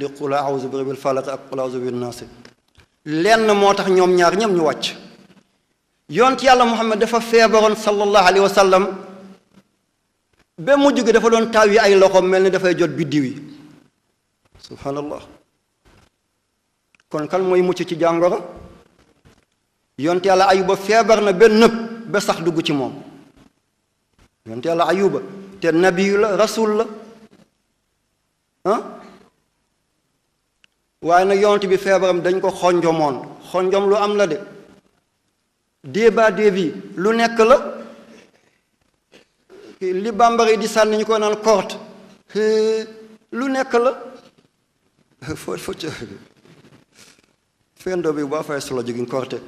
di qul a'udhu bi rabbil falaq ak qul a'udhu bin nas lenn moo tax ñoom ñaar ñëm ñu wàcc yonent yàlla Muhammad dafa feebaroon sallallahu alayhi wa sallam ba mujj gi dafa doon taw yi ay loxoom mel ni dafay jot biddiw yi subhanallah kon kan mooy mucc ci jàngoro yonent yàlla ayuba feebar na ba nëb ba sax dugg ci moom yonent yàlla ayuba te nabiyu la rasul la waaye nag yonent bi feebaram dañ ko xonjomoon xonjom lu am la de débat bi lu nekk la li bambara yi di sànni ñu ko naan korte lu nekk la fendo bi boo fay solo jigin korte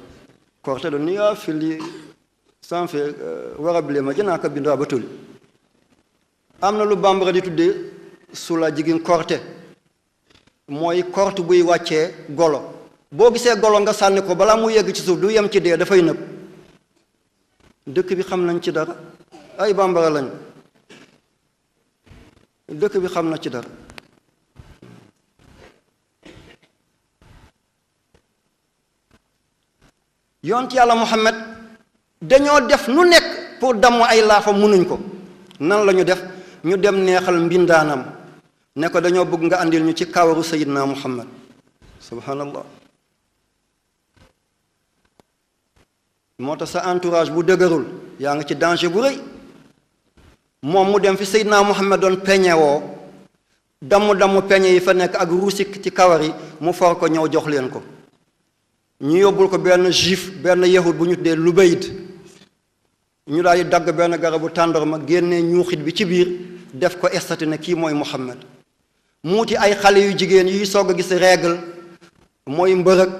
do niya fili sanfe warable ma jënaa ko bindoo ba tuli am na lu bambara di tuddee sula jigin korte mooy korte buy wàccee golo boo gisee golo nga sànni ko balaa mu yegg ci suuf du yem ci dee dafay nëb dëkk bi xam nañ ci dara ay bambara lañ dëkk bi xam na ci dara yonent yàlla Muhammad dañoo def nu nekk pour damm ay laafa mënuñ ko nan la ñu def ñu dem neexal mbindaanam ne ko dañoo bëgg nga andil ñu ci kawaru sayidna Muhammad subhanallah moo tax sa entourage bu dëgërul yaa ngi ci danger bu rëy moom mu dem fi sayidna Muhammad doon peñe woo damm peñe yi fa nekk ak ruusik ci kawar yi mu for ko ñëw jox leen ko ñu yóbbul ko benn juif benn yahud bu ñu tuddee Lubayd ñu daal di dagg benn garabu tàndarma génnee ñuuxit bi ci biir def ko estati ne kii mooy Muhammad muuti ay xale yu jigéen yuy soog a gis règle mooy mbërëg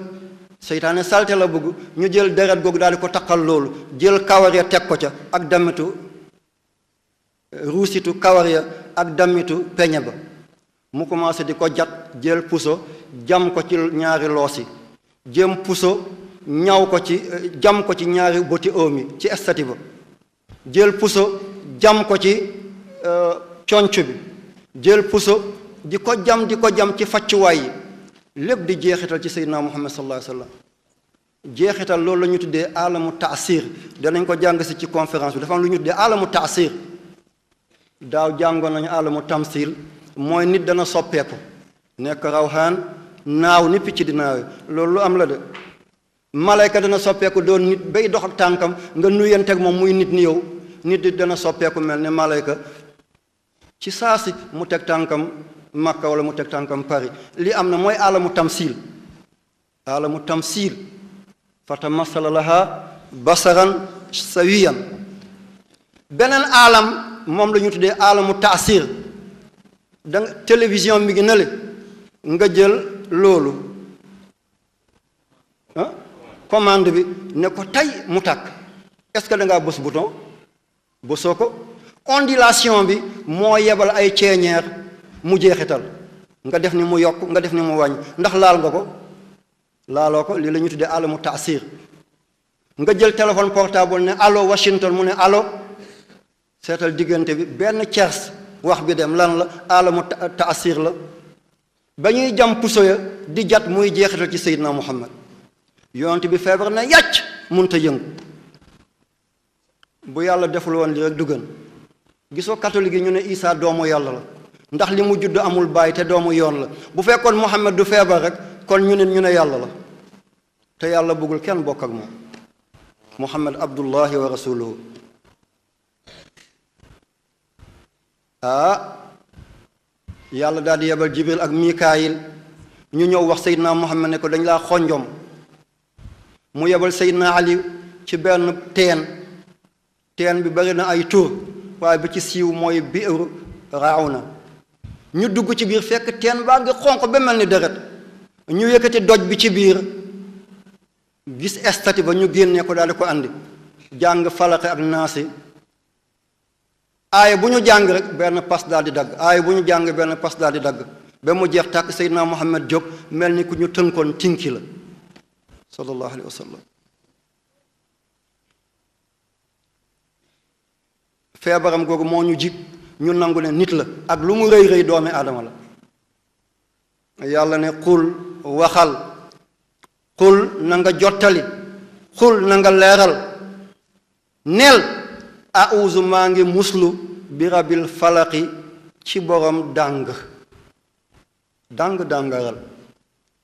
seytaane salte la bëgg ñu jël deret googu daal di ko taqal loolu jël kawar ya teg ko ca ak damitu ruusitu kawar ya ak damitu peñe ba mu commencé di ko jat jël puso jam ko ci ñaari loosi jëm puso ñaw ko ci jam ko ci ñaari boti omi ci estati ba jël puso jam ko ci conc bi jël puso di ko jam ci faccuwaay yi lépp di jeexital ci seydina Muhammad sallallahu alayhi wa sallam jeexital loolu la ñu tuddee alamu taasir danañ ko jàng si ci conférence bi dafa am lu ñu tuddee alamu taasir daaw jàngoon nañu alamu tamsil mooy nit dana soppeeku nekk rawxaan naaw ni picc di naawe loolu lu am la de malayka dana soppeeku doon nit bay dox ak tànkam nga nuyanteeg moom muy nit ni yow nit di dana soppeeku mel ne malayka ci saasi mu teg tànkam Makka wala mu teg tànkam Paris li am na mooy alamu tamsil fata masala laha basaran sawiyan beneen alam moom la ñu tuddee alamu taasir danga télévision mi ngi nale nga jël loolu commande bi ne ko tey mu tàkk est-ce que da ngaa bës bouton bësoo ko ondulation bi moo yebal ay ceeñeer mu jeexital nga def ni mu yokk nga def ni mu wàññ ndax laal nga ko laaloo ko lii la ñu tuddee alamu taasir nga jël téléphone portable ne allo Washington mu ne allo seetal diggante bi benn cers wax bi dem lan la alamu taasir la ba ñuy jam puso ya di jat muy jeexital ci Seydina Muhammad yonent bi feebar na yàcc munta yëngu bu yàlla deful woon li rek du gën gisoo catholique yi ñu ne Isa doomu yàlla la ndax li mu judd amul baay te doomu yoon la bu fekkoon Muhammad du feebar rek kon ñu ne yàlla la te yàlla bëggul kenn bokk ak moom Muhammad abdullahi wa rasuluhu yàlla daal di yebal Jibril ak Mikaayil ñu ñëw wax Seydina Muhammad ne ko dañ laa xonjom mu yebal Seydina Ali ci benn teen bi bari na ay tur waaye bi ci siiw mooy biiru Raawna ñu dugg ci biir fekk teen baa ngi xonq ba mel ni deret ñu yëkkati doj bi ci biir gis estati ba ñu génnee ko daal di ko andi jàng falaqe ak naasi aaya bu ñu jàng rek benn pas daal di dagg aaya bu ñu jàng benn pas daal di dagg ba mu jeex tàkk Seydina Muhammad jóg mel ni ku ñu tënkoon tinki la sallallahu alayhi wa sallam feebaram googu moo ñu jig ñu nangu ne nit la ak lu mu rëy rëy doomi aadama la yàlla ne xul waxal xul na nga jottali xul na nga leeral neel auzu maa ngi muslu bi rabil falaqi ci borom dàngaral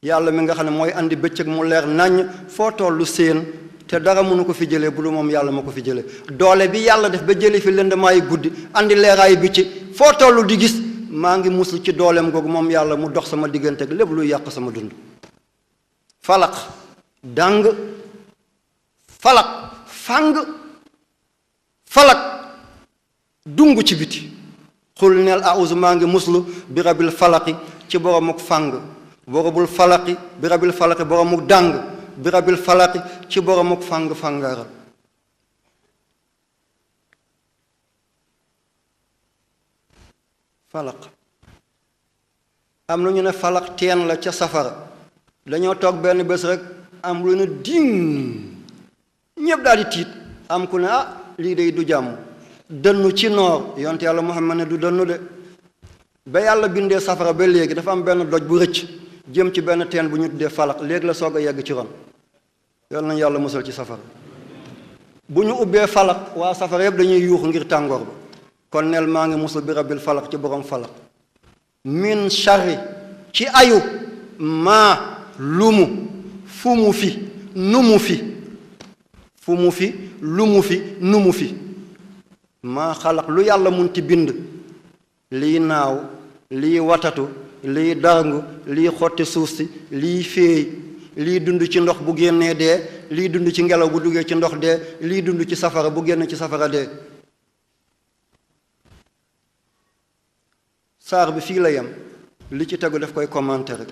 yàlla mi nga xam ne mooy andi bëccëg mu leer naññ foo tollu seen te dara mënu ko fi jëlee bu dul moom yàlla ma ko fi jëlee doole bi yàlla def ba jëlee fi lëndamaayu guddi andi leeraayu bëccëg foo tollu di gis maa ngi muslu ci dooleem googu moom yàlla mu dox sama diggante ak lépp luy yàq sama dund falaq dàng falaq fàng falaq dung ci biti xul neel auzu maa ngi muslu bi rabil falaqi ci boromuk fàng borobul falaqi bi rabil falaqi boromuk dàng bi rabil falaqi ci boromuk fàng-fàngaaral falaq am na ñu ne falaq teen la ca safara dañoo toog benn bés rek am lu ne ding ñëpp daal di tiit am ku ne lii day du jàmm dënnu ci noor yonte yàlla Muhammad ne du dënnu de ba yàlla bindee safara ba léegi dafa am benn doj bu rëcc jëm ci benn teen bu ñu tuddee falaq léegi la soog a yegg ci ron yal nañu yàlla musal ci safara bu ñu ubbee falaq waa safara yëpp dañuy yuuxu ngir tàngoor ba kon neel maa ngi musal bi rabbil falaq ci borom falaq min sharri ci ayu maa lumu fu mu fi nu mu fi fu mu fi lu mu fi nu mu fi maa xalaq lu yàlla munti bind lii naaw lii watatu lii darngu lii xotti suuf si lii féey lii dund ci ndox bu génnee dee lii dund ci ngelaw bu duggee ci ndox dee lii dund ci safara bu génn ci safara dee saar bi fii la yem li ci tegu daf koy commenter rek